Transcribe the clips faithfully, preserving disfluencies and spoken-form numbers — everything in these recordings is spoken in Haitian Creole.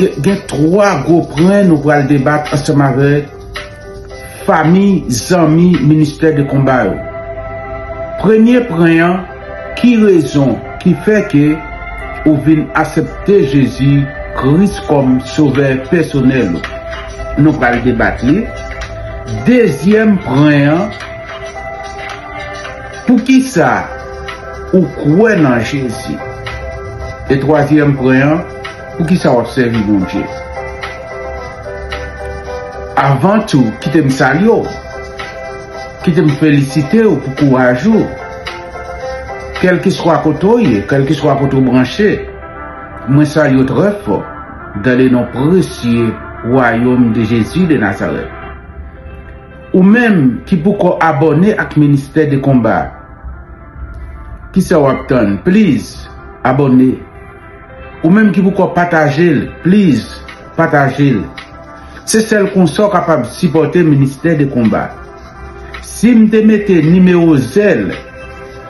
Gen, gen twa gwo pwen nou pral debat ansanm avèk fanmi, zanmi ministè de konba yo. Premye pwen an, ki rezon ki fè ke ou vin aksepte Jezi Kris kòm sovè pèsonèl ou? Nou pral debat li. Dezyèm pwen an, poukisa ou kwè nan Jezi? E twazyèm pwen an, poukisa w ap sèvi Bondye? Avan tou, kite m salye w. Kite m felisite w pou kouraj ou. Kèlkeswa kote w ye, kèlkeswa kote w branche, mwen salye w trè fò, dans le nom précieux royaume de Jésus de Nazareth. Ou menm ki poko abòne ak ministè de konba, kisa w ap tann? Please, abòne. Ou menm ki poko pataje l, please, pataje l. Se sèl konsa w kapab sipòte ministè de konba. Si m te mete nimewo zèl,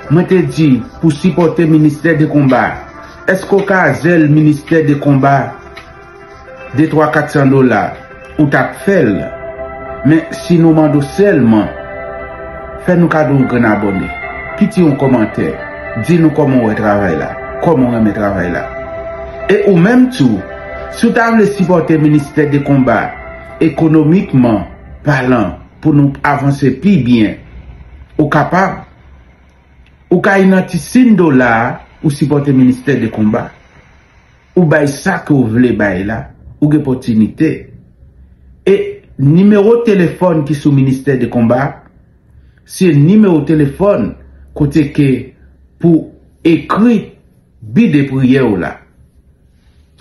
mwen te di pou sipòte ministè de konba, èske w ka zèl ministè de konba? De twa kat san dola, ou t ap fè l. Men si nou mande w sèlman, fè nou kado yon grenn abòne. Kite yon kòmantè. Di nou kòman w wè travay la, kòman w renmen travay la. E ou menm tou, si w ta vle sipòte ministè de konba ekonomikman palan pou nou avanse pi byen, ou kapab. Ou ka inantisin dola a, ou sipòte ministè de konba. Ou bay sa ke w vle bay la, ou gen opòtinite. E nimewo telefòn ki sou ministè de konba, se nimewo telefòn kote ke pou ekri bi de priyè w la.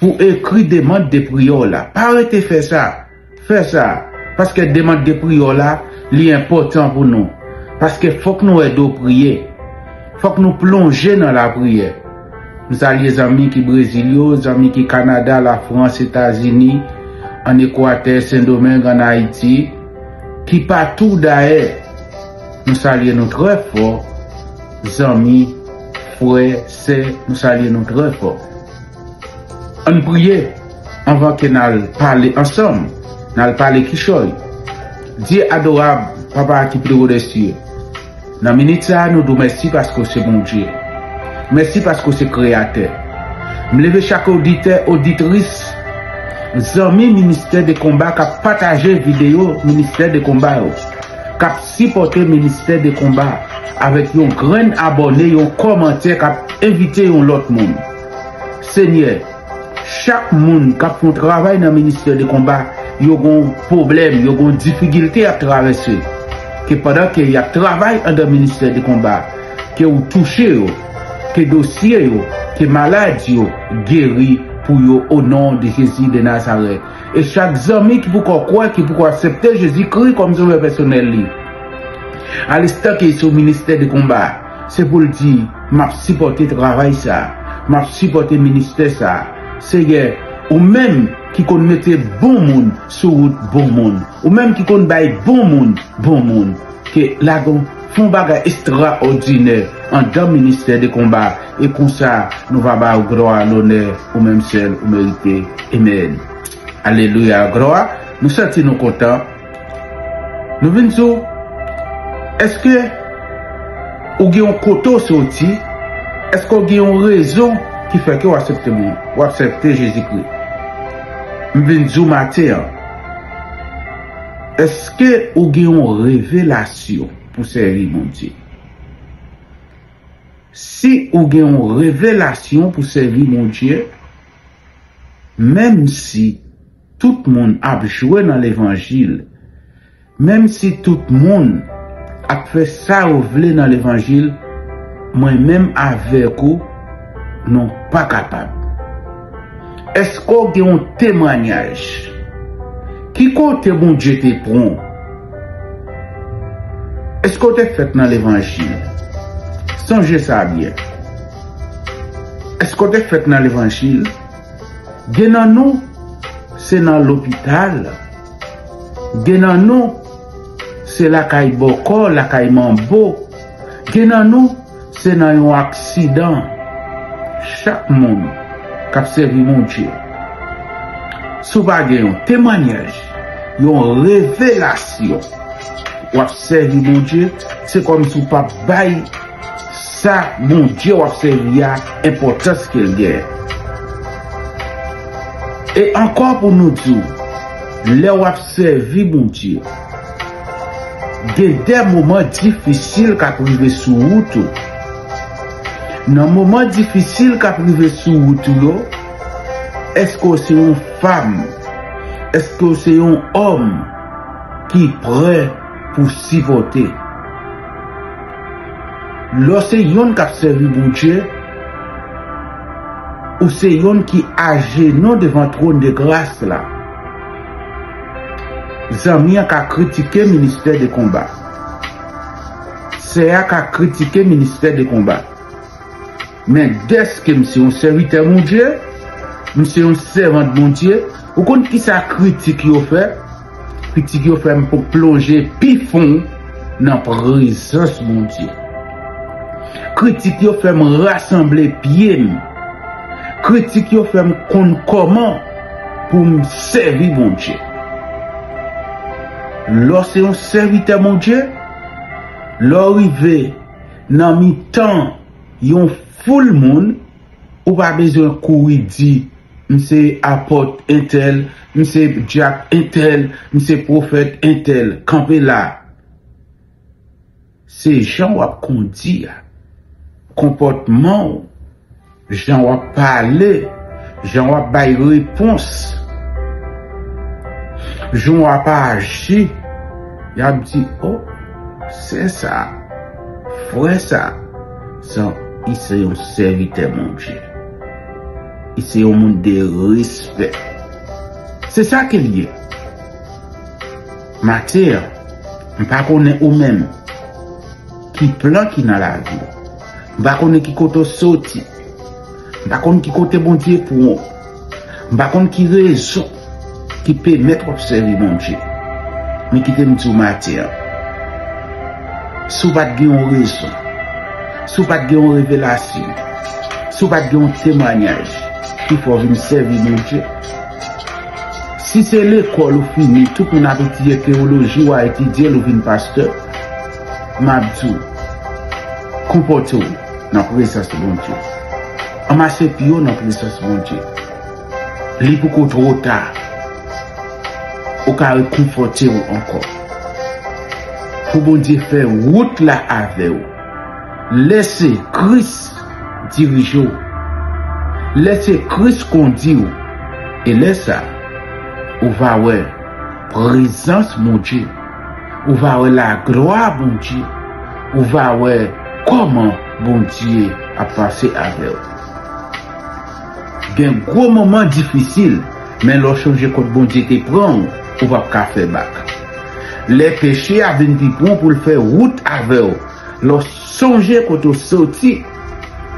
Pou ekri demann de priyè w la. Pa rete fè sa. Fè sa. Paske demann de priyè w la, li enpòtan pou nou. Paske fòk nou ede w priye. Fòk nou plonje nan lapriyè. M salye zanmi ki Brezil yo, zanmi ki Kanada, Lafrans, Etazini, ann Ekwatè, Sendomeng, ann Ayiti, ki patou dayè. Nou salye nou trè fò, zanmi, frè, sè, nou salye nou trè fò. Ann priye anvan ke n al pale ansanm, n al pale kichòy. Dye adorab, Papa ki pi wo dè sye, nan minit sa a, nou di w mèsi paske w se Bondye. Mèsi paske w se Kreyatè. M leve chak oditè, oditris, zanmi Ministè de Konba k ap pataje videyo Ministè de Konba yo, k ap sipòte Ministè de Konba avèk yon grenn abòne, yon kòmantè, k ap envite yon lòt moun. Senyè, chak moun k ap fè yon travay nan Ministè de Konba, yo gon pwoblèm, yo gon difikilte y ap travèse. Ke pandan ke y ap travay andan Ministè de Konba, ke ou touche yo, ke dosye yo, ke maladi yo geri pou yo, o non de Jezi de Nazarèt. E chak zanmi ki poko kwè, ki poko aksepte Jezikri kòm sovè pèsonèl li, alenstan ke sou Ministè de Konba, se pou l di, m ap sipòte travay sa, m ap sipòte ministè sa. Senyè, ou menm ki konn mete bon moun sou wout bon moun, ou menm ki konn bay bon moun bon moun, ke lagon fè yon bagay estraòdinè andan Ministè de Konba, e konsa nou va ba w glwa, lonè, ou menm sèl ou merite. Amèn. Alelouya, glwa. Nou santi nou kontan. Nou vin di w, èske ou gen yon kote w soti? Èske w gen yon rezon ki fè ke w aksepte moun, w aksepte Jezikri? M vin di w maten an, èske ou gen yon revelasyon pou sèvi Bondye? Si ou gen yon revelasyon pou sèvi Bondye, menm si tout moun ap jwe nan levanjil, menm si tout moun ap fè sa yo vle nan levanjil, mwen menm avèk ou, nou pa kapab. Èske w gen yon temwanyaj? Ki kote Bondye te pran w? Èske w te fèt nan levanjil? Sonje sa byen. Èske w te fèt nan levanjil? Gen nan nou, se nan lopital. Gen nan nou, se lakay bòkò, lakay manbo. Gen nan nou, se nan yon aksidan. Chak moun k ap sèvi Bondye, Si w pa gen yon temwanyaj, yon revelasyon, w ap sèvi Bondye, se kòmsi w p ap bay sa Bondye w ap sèvi a enpòtans ke l genyen. E ankò pou nou di w, lè w ap sèvi Bondye, gen de moman difisil k ap rive sou wout ou. Nan moman difisil k ap rive sou wout ou yo, èske w se yon fanm? Èske w se yon òm ki prè pou sipòte? Lè w se yonn k ap sèvi Bondye, ou se yonn ki ajenou devan twòn de gras la. Zanmi an ka kritike ministè de konba. Sè a ka kritike ministè de konba. Men dèske m se yon sèvitè Bondye, m se yon sèvant Bondye, ou konn kisa kritik yo fè? Kritik yo fè m pou plonje pi fon nan prezans Bondye. Kritik yo fè m rasanble pye m. Kritik yo fè m konn kòman pou m sèvi Bondye. Lè w se yon sèvitè Bondye, lè w rive nan mitan yon foul moun, ou pa bezwen kouri di, "M se apòt entèl, m se dyak entèl, m se pwofèt entèl." Kanpe la. Se jan w ap kondi a, konpòtman w, jan w ap pale, jan w ap bay repons, jan w ap aji, y ap di, "O, sè sa, frè sa, sa, li se yon sèvitè Bondye. Li se yon moun de respè." Se sa ke l ye. Maten an, m pa konnen ou menm, ki plan ki nan lavi w. M pa konnen ki kote w soti. M pa konn ki kote Bondye pran w. M pa konn ki rezon ki pèmèt w ap sèvi Bondye. Men kite m di w maten an, si w pa t gen yon rezon, si w pa t gen yon revelasyon, si w pa t gen yon temwanyaj ki fè w vin sèvi Bondye, si se lekòl ou fini, tout moun ap etidye teyoloji, w a etidye l, ou vin pastè, m ap di w, konpòte w nan prezans Bondye. Anmase pye w nan prezans Bondye. Li poko twò ta. Ou ka rekonfòte w ankò. Pou Bondye fè wout la avè w. Lèse Kris dirije w. Lèse Kris kondi w. E lè sa, ou va wè prezans Bondye. Ou va wè laglwa Bondye. Ou va wè kòman Bondye ap pase avè w. Gen gwo moman difisil, men lè w chonje kot Bondye te pran w, ou p ap ka fè bak. Lè peche a vin pi pran w pou l fè wout avè w, lè w chonje kote w soti,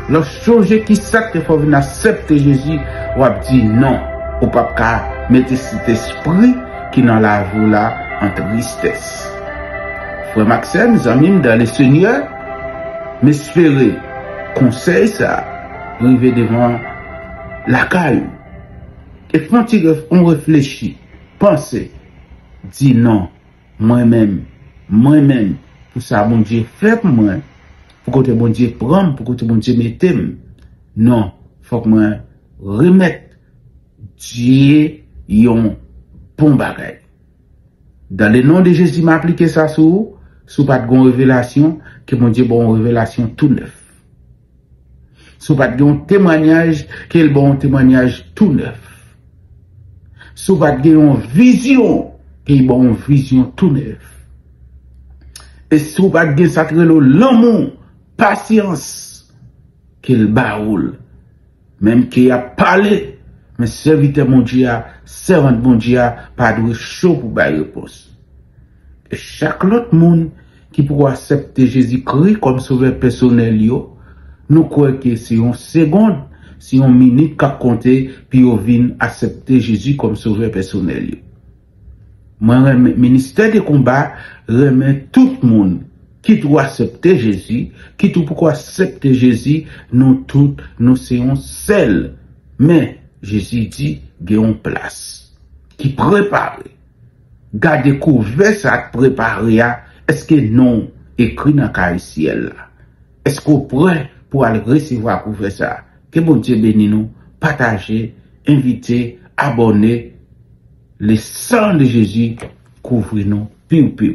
lè w chonje kisa k te fè w vin aksepte Jezi, w ap di non. Ou p ap ka mete Sentespri ki nan lavi w la an tristès. Frè m ak sè m, zanmi m dan le Senyè, m espere konsèy sa a rive devan lakay ou. E fè yon ti ref-, yon reflechi, panse, di non, mwen menm, mwen menm, pou sa Bondye fè pou mwen, pou kote Bondye pran m, pou kote Bondye mete m. Non, fòk mwen remèt Dye yon bon bagay. Dan le non de Jezi, m aplike sa sou ou. Si w pa t gen yon revelasyon, ke Bondye ba w yon revelasyon tou nèf. Si w pa t gen yon temwanyaj, ke l ba w yon temwanyaj tou nèf. Si w pa t gen yon vizyon, ke l ba w yon vizyon tou nèf. E si w pa t gen sa k rele w lanmou, pasyans, ke l ba ou l. Menm ke y ap pale, men sèvitè Bondye a, sèvant Bondye a, pa dwe cho pou bay repons. E chak lòt moun ki poko aksepte Jezikri kòm Sovè pèsonèl yo, nou kwè ke se yon segond, se yon minit k ap konte pou yo vin aksepte Jezi kòm Sovè pèsonèl yo. Mwen renmen, ministè de konba renmen tout moun, kit ou aksepte Jezi, kit ou poko aksepte Jezi, nou tout, nou se yon sèl. Men, Jezi di, gen yon plas. ki prepare. Gade kouvè sa k prepare a, èske non w ekri nan kay syèl la? Èske w prè pou al resevwa kouvè sa a? Ke Bondye beni nou, pataje, envite, abòne. Le sang de Jésus kouvri nou, piw piw.